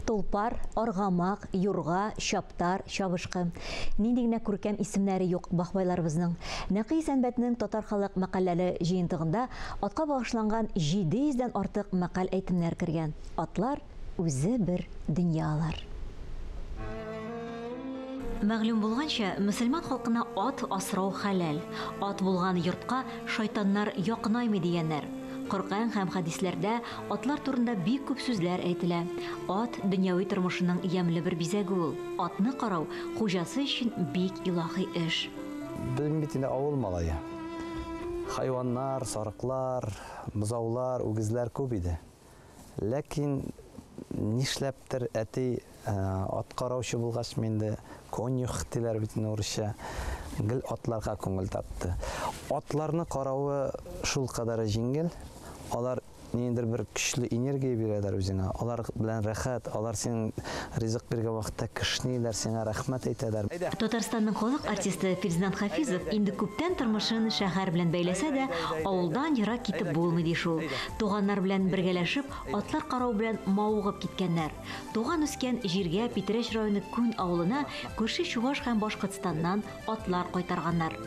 Тулпар, аргамак, юрга, чаптар, чабышкы. Нинди генә күркәм исемнәре юк бахбайларыбызның. Нәкый Исәнбәтнең Татар халык мәкальләре җыентыгында атка багышланган 700 дән артык мәкаль-әйтемнәр кергән. Атлар, үзе бер дөнья алар. Мәгълүм булганча, мөселман халкына ат асрау хәләл. Ат булган йортка шайтаннар якынаймый дигәннәр. Коръән һәм хәдисләрдә атлар турында бик күп сүзләр әйтелә. Ат, дөньяви тормышының ямьле бер бизәге ул. Атны карау, хуҗасы өчен бик илаһи эш. Без бит инде авыл малае. Хайваннар, сарыклар, бозаулар, үгезләр күп иде. Ләкин нишләптер әти ат караучы булгач, мин инде конюх диләр бит инде урысча, гел атларга күңел тартты. Атларны каравы шулкадәр җиңел, алар ниндидер бер көчле энергия бирәләр үзеңә, алар белән рәхәт, алар синең ризык биргән вакытта кешниләр, сиңа рәхмәт әйтәләр. Татарстанның халык артисты Фердинанд Хафизов инде күптән тормышын шәһәр белән бәйләсә дә, авылдан ерак китеп булмый, ди шул. Туганнар белән бергәләшеп, атлар карау белән мавыгып киткәннәр. Туган-үскән җиргә, Питрәч районы Күн авылына күрше Чуваш һәм Башкортстаннан атлар кайтарганнар.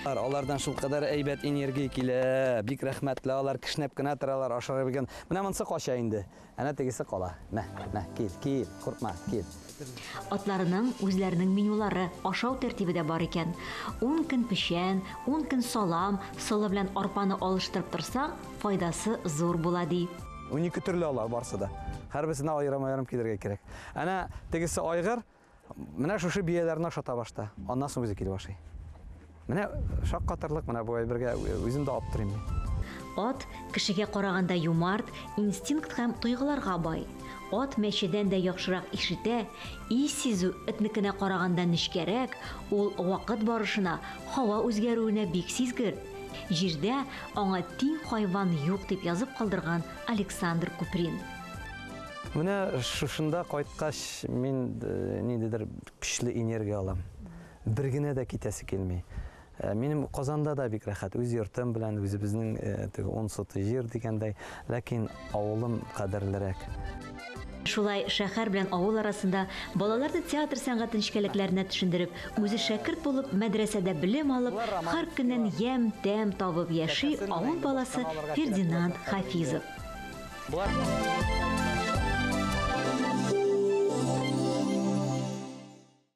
Алардан шулкадәр әйбәт энергия килә, бик рәхмәтле алар, кешнәп кенә торалар, ашарга биргән. Менә монысы кача инде. Әнә тегесе кала. Мә, мә, кил, кил, куркма, кил. Атларының үзләренең менюлары, ашау тәртибе дә бар икән. Ун көн печән, ун көн салам, солы белән арпаны алыштырып торсаң, файдасы зур була, ди. 12 төрле алар барсы да. Һәрберсенә аерым-аерым килергә кирәк. Әнә тегесе айгыр, менә шушы бияләрне ашата башта. Аннан соң үзе килеп ашый. Менә шаккатырлык менә бу әйбергә үзем дә аптырыйм мин. Ат, кешегә караганда юмарт, инстинкт һәм тойгыларга бай. Ат мәчедән дә яхшырак ишетә, ис сизү этнекенә караганда нечкәрәк, ул вакыт барышына, һава үзгәрүенә бик сизгер. Җирдә аңа тиң хайван юк, дип язып калдырган Александр Куприн. Менә шушында кайткач, мин ниндидер көчле энергия алам. Бер генә дә китәсе килми. Минем Казанда да бик рәхәт, үз йортым белән, үзебезнең теге ун сотый җир дигәндәй, ләкин авылым кадерлерәк. Шулай шәһәр белән авыл арасында балаларны театр сәнгате нечкәлекләренә төшендереп, үзе шәкерт булып мәдрәсәдә белем алып, һәр көннән ямь, тәм табып яши авыл баласы Фердинанд Хафизов. Болар.